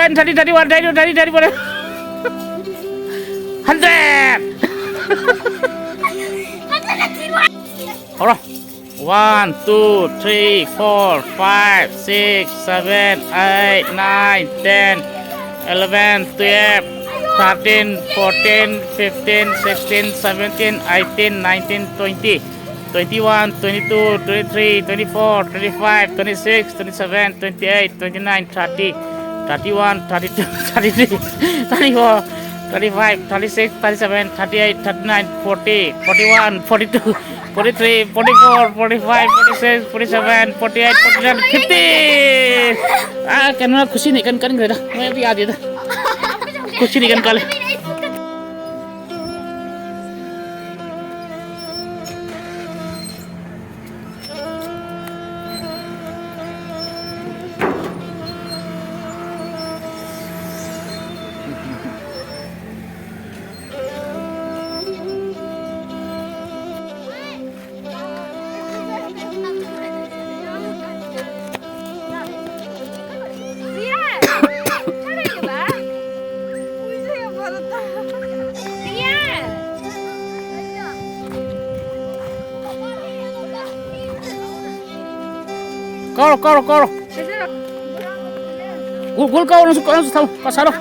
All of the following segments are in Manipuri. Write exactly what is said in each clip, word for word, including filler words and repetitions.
twenty-one, thirty, thirty-one, thirty-two, thirty, thirty-one. Hundred. ꯍꯧꯔꯣ꯫ One, two, three, four, five, six, seven, eight, nine, ten, eleven, twelve, thirteen, fourteen, fifteen, sixteen, seventeen, eighteen, nineteen, twenty, twenty-one, twenty-two, twenty-three, twenty-four, twenty-five, twenty-six, twenty-seven, twenty-eight, twenty-nine, thirty, thirty-one, thirty-two, thirty-three, thirty-four, thirty-five, thirty-six, thirty-seven, thirty-eight, thirty-nine, forty, forty-one, forty-two, forty-three, forty-four, forty-five, forty-six, forty-seven, forty-eight, forty-nine, fifty. ꯑꯥ, ꯀꯩꯅꯣꯅ ꯈꯨꯁꯤꯅ ꯏꯀꯟ ꯀꯟꯈ꯭ꯔꯦꯗ꯫ ꯃꯣꯏ ꯑꯝꯇ ꯌꯥꯗꯦꯗ꯫ ꯈꯨꯁꯤꯅ ꯏꯀꯟ ꯀꯜꯂꯦ꯫ ꯀꯥꯎꯔꯣ, ꯀꯥꯎꯔꯣ, ꯀꯥꯎꯔꯣ꯫ ꯒꯣꯜ, ꯒꯣꯜ ꯀꯥꯎꯔꯣ, ꯅꯪꯁꯨ, ꯅꯪꯁꯨ ꯊꯝꯃꯨ, ꯄꯥꯁ ꯊꯥꯔꯣ꯫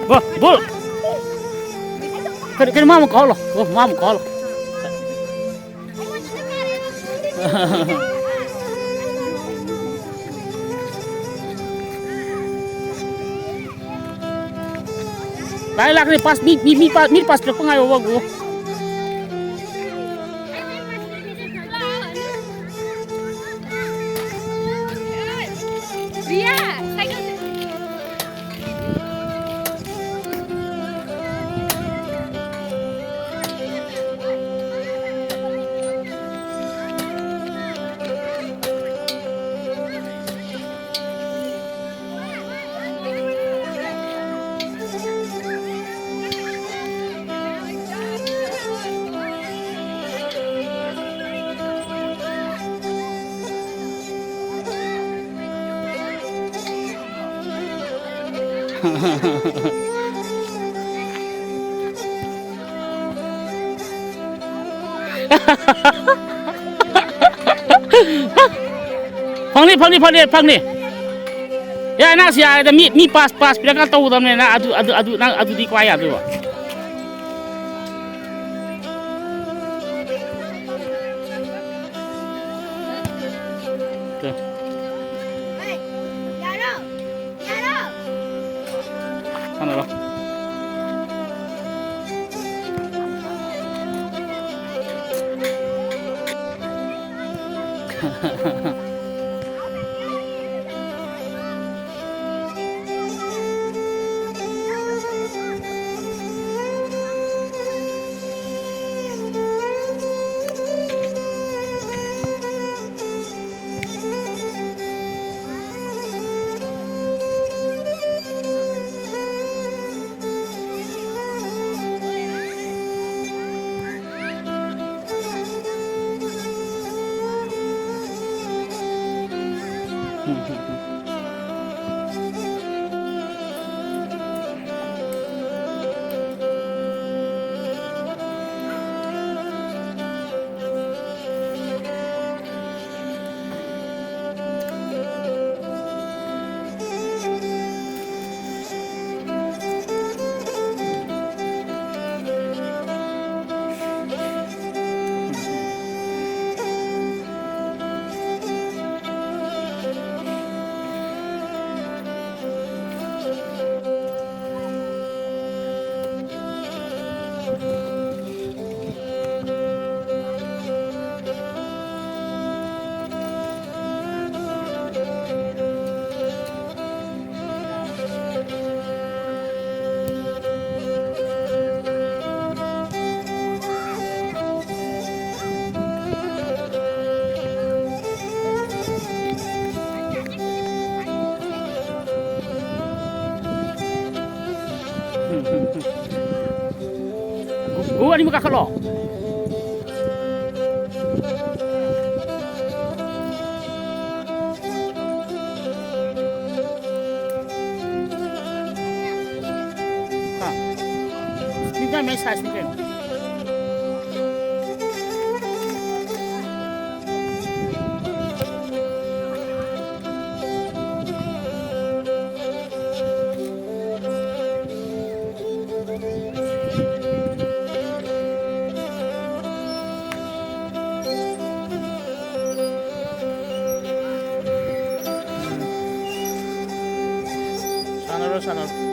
ꯕꯣꯜ, ꯕꯣꯜ꯫ ꯀꯔꯤ, ꯀꯔꯤ, ꯃꯥ ꯑꯃꯨꯛ ꯀꯥꯎꯍꯜꯂꯣ꯫ ꯑꯣ, ꯃꯥ ꯑꯃꯨꯛ ꯀꯥꯎꯍꯜꯂꯣ꯫ ꯂꯥꯛꯑꯦ, ꯂꯥꯛꯈ꯭ꯔꯦ꯫ ꯄꯥꯁ, ꯃꯤ, ꯃꯤ, ꯃꯤ ꯄꯥꯁ, ꯃꯤ ꯄꯥꯁ ꯄꯤꯔꯛꯄ ꯉꯥꯏꯌꯣꯕ, ꯒꯣ꯫ Rhea, cycle. ꯐꯪꯅꯤ, ꯐꯪꯅꯤ, ꯐꯪꯅꯤ, ꯐꯪꯅꯤ꯫ ꯌꯥꯏ, ꯅꯪ ꯁꯤ ꯌꯥꯔꯦꯗ꯫ ꯃꯤ, ꯃꯤ ꯄꯥꯁ, ꯄꯥꯁ ꯄꯤꯔꯒ ꯇꯧꯒꯗꯕꯅꯦ꯫ ꯅꯪ ꯑꯗꯨ, ꯑꯗꯨ, ꯑꯗꯨ, ꯅꯪ ꯑꯗꯨꯗꯤ ꯀꯃꯥꯏ ꯌꯥꯗꯣꯏꯕ? ꯇꯨ꯫ ꯁꯥꯟꯅꯔꯣ꯫ ꯒꯨ ꯑꯅꯤꯃꯛ ꯀꯥꯈꯠꯂꯣ꯫ ꯍꯥ? ꯁ꯭ꯅꯤꯀꯔ ꯃꯦꯟ ꯁꯥꯏꯖꯅꯤ ꯀꯩꯅꯣ꯫ ꯁꯥꯟꯅꯔꯣ, ꯁꯥꯟꯅꯔꯣ꯫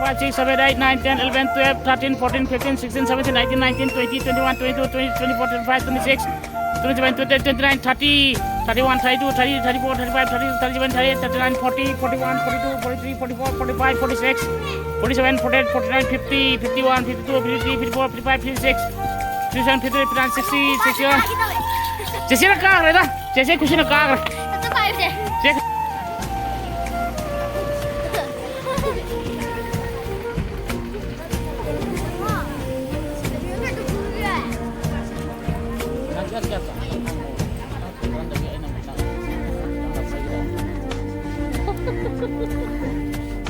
Five, six, seven, eight, nine, ten, eleven, twelve, thirteen, fourteen, fifteen, sixteen, seventeen, eighteen, nineteen, twenty, twenty-one, twenty-two, twenty, twenty-four, twenty-five, twenty-six, twenty-seven, twenty-eight, twenty-nine, thirty, thirty-one, thirty-two, thirty, thirty-four, thirty-five, thirty, thirty-seven, thirty-eight, thirty-nine, forty, forty-one, forty-two, forty-three, forty-four, forty-five, forty-six, forty-seven, forty-eight, forty-nine, fifty, fifty-one, fifty-two, fifty-three, fifty-four, fifty-five, fifty-six, fifty-seven, fifty-eight, fifty-nine, sixty, sixty-one. ꯆꯦꯆꯦꯅ ꯀꯥꯈ꯭ꯔꯦꯗ꯫ ꯆꯦꯆꯦ ꯈꯨꯁꯤꯅ ꯀꯥꯈ꯭ꯔꯦ꯫ ꯑꯝꯇ ꯄꯥꯏꯌꯨꯁꯦ꯫ ꯆꯦ꯫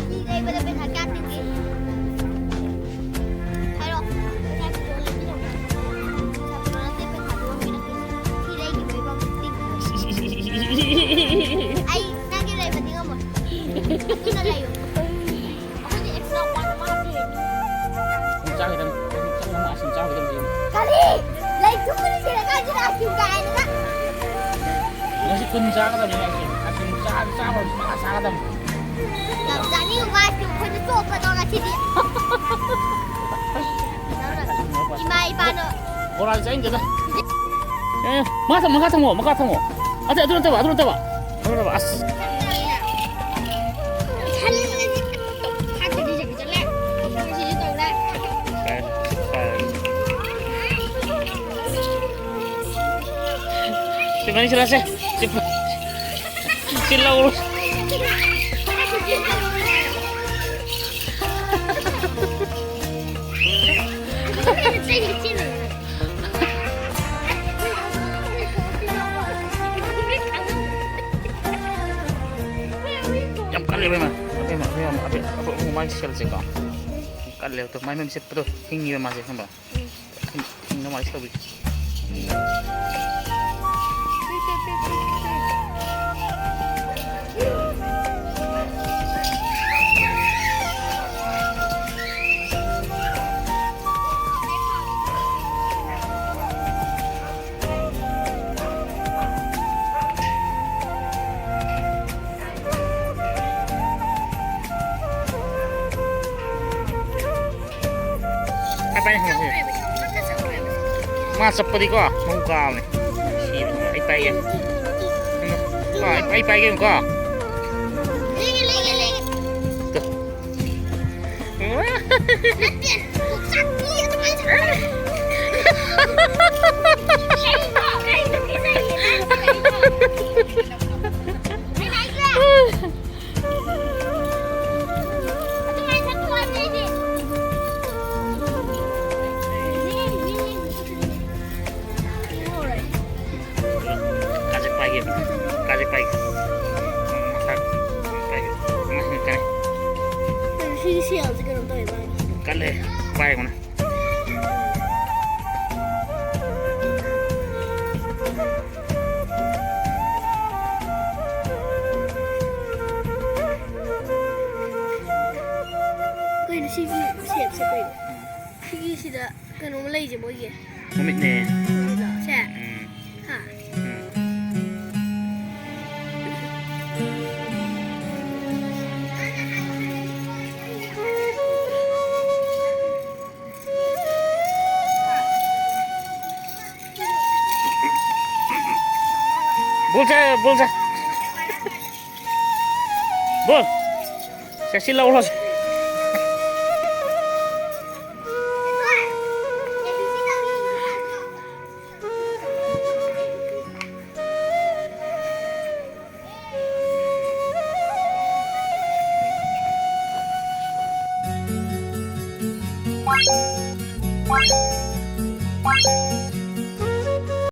ꯐꯤ ꯂꯩꯕꯗ ꯄꯩꯁꯥ ꯀꯌꯥ ꯇꯤꯡꯒꯦ? ꯍꯥꯏꯔꯣ꯫ ꯄꯩꯁꯥ ꯈꯤꯇꯪ ꯂꯩꯕꯤꯔꯝꯃꯣ꯫ ꯄꯩꯁꯥ ꯄꯤꯔꯛꯑꯣ, ꯅꯠꯇꯦ, ꯄꯩꯁꯥꯗꯣ ꯄꯤꯔꯛꯀꯦ꯫ ꯐꯤ ꯂꯩꯈꯤꯕꯒꯤ ꯃꯃꯜ ꯇꯤꯡꯒꯦ꯫ ꯑꯩ ꯅꯪꯒꯤ ꯂꯩꯕ ꯇꯤꯡꯉꯝꯃꯣꯏ꯫ ꯑꯗꯨꯅ ꯂꯩꯌꯣ꯫ ꯑꯩꯈꯣꯏꯗꯤ extra one one ꯄꯤꯔꯦ꯫ ꯆꯥꯈꯤꯗꯪ, ꯆꯥꯈꯤꯗꯪ, ꯑꯥꯏꯁ ꯀ꯭ꯔꯤꯝ ꯆꯥꯈꯤꯗꯪ ꯌꯦꯡꯉꯨ꯫ ꯀꯔꯤ? ꯂꯩ ꯊꯨꯝꯕꯅ ꯁꯤꯔꯀꯥꯟꯁꯤꯗ ꯑꯥꯏꯁ ꯀ꯭ꯔꯤꯝ ꯆꯥꯏꯗꯅ꯫ ꯉꯁꯤ ꯀꯨꯟ ꯆꯥꯒꯗꯕꯅꯤ ꯉꯁꯤ꯫ ꯑꯥꯏꯁ ꯀ꯭ꯔꯤꯝ ꯆꯥ-, ꯆꯥꯕ ꯃꯈꯥ ꯆꯥꯒꯗꯕꯅꯤ꯫ ꯌꯥꯝ ꯆꯥꯅꯤꯡꯉꯨꯕ ꯑꯥꯏꯁ ꯀ꯭ꯔꯤꯝ ꯑꯩꯈꯣꯏꯅ ꯆꯣꯞꯄꯗꯣ ꯉꯁꯤꯗꯤ꯫ ꯏꯃꯥ ꯏꯄꯥꯅ ꯕꯣꯔꯥꯗꯤ ꯆꯥꯅꯤꯡꯗꯦꯗ꯫ ꯑꯦ, ꯃꯈꯥ ꯊꯝꯃꯣ, ꯃꯈꯥ ꯊꯝꯃꯣ, ꯃꯈꯥ ꯊꯝꯃꯣ꯫ ꯑꯗꯨ, ꯑꯗꯨ ꯅꯠꯇꯕ, ꯑꯗꯨ ꯅꯠꯇꯕ꯫ ꯑꯗꯨ ꯅꯠꯇꯕ, ꯑꯁ꯫ ꯁꯤ ꯃꯅꯤꯡ ꯆꯠꯂꯁꯦ꯫ ꯁꯤ ꯐ-, ꯁꯤ ꯂꯧꯔꯣ꯫ ꯌꯥꯝ ꯀꯜꯂꯦ, ꯏꯕꯦꯝꯃ꯫ ꯏꯕꯦꯝꯃ, ꯏꯕꯦꯝꯃ, ꯑꯕꯦ-, ꯑꯕꯦ-, ꯑꯕꯦꯝꯃ, ꯃꯥꯒꯤ ꯁꯦꯜꯁꯦꯀꯣ꯫ ꯀꯜꯂꯦ, ꯑꯗꯣ ꯃꯥꯏ ꯃꯃꯤꯠ ꯆꯤꯠꯄꯗꯣ ꯍꯤꯡꯉꯤꯕ ꯃꯥꯁꯦ, ꯈꯪꯕ꯭ꯔꯥ? ꯎꯝ꯫ ꯍꯤꯡ-, ꯍꯤꯡꯅ ꯃꯥꯂꯤꯁ ꯇꯧꯕꯤ꯫ ꯄꯥꯏ, ꯍꯣꯏ, ꯍꯣꯏ꯫ ꯃꯥ ꯆꯠꯄꯗꯤꯀꯣ ꯃꯍꯨꯝ ꯀꯥꯕꯅꯦ꯫ ꯁꯤꯕꯅꯦ꯫ ꯑꯩ ꯄꯥꯏꯒꯦ꯫ ꯑꯥ, ꯑꯩ ꯄꯥꯏꯒꯦ ꯌꯦꯡꯉꯨꯀꯣ꯫ ꯂꯩꯒꯦ, ꯂꯩꯒꯦ, ꯂꯩꯒꯦ꯫ ꯇꯨ꯫ ꯅꯠꯇꯦ, ꯆꯥꯛꯄꯤ ꯑꯗꯨꯃꯥꯏꯅ ꯆꯠꯄ꯫ ꯑꯗꯨꯃꯥꯏꯅ ꯆꯠꯄ ꯍꯥꯏꯕꯅꯤ ꯑꯩꯗꯤ꯫ ꯀꯥꯁꯦ ꯄꯥꯏꯒꯦ꯫ ꯀꯥꯁꯦ ꯄꯥꯏꯒꯦ꯫ ꯃꯁꯥ ꯄꯥꯏꯒꯦ꯫ ꯃꯁꯤꯅ ꯀꯜꯂꯦ꯫ ꯁꯤꯒꯤ ꯁꯦꯜꯁꯦ ꯀꯩꯅꯣ ꯇꯧꯋꯦ ꯃꯥꯒꯤ꯫ ꯀꯜꯂꯦ꯫ ꯄꯥꯏꯒꯣꯅꯦ꯫ ꯀꯩꯅꯣ ꯁꯤꯒꯤ ꯁꯦꯞꯁꯦ ꯀꯩꯅꯣ? ꯁꯤꯒꯤꯁꯤꯗ ꯀꯩꯅꯣꯝꯃ ꯂꯩꯁꯦ ꯃꯣꯏꯒꯤ꯫ ꯃꯃꯤꯠꯅꯦ꯫ ꯁꯦ? ꯎꯝ꯫ ꯍꯥ? ꯎꯝ꯫ ꯕꯣꯜꯁꯦ, ꯕꯣꯜꯁꯦ꯫ ꯕꯣꯜ꯫ ꯁꯦ, ꯁꯤ ꯂꯧꯔꯣ꯫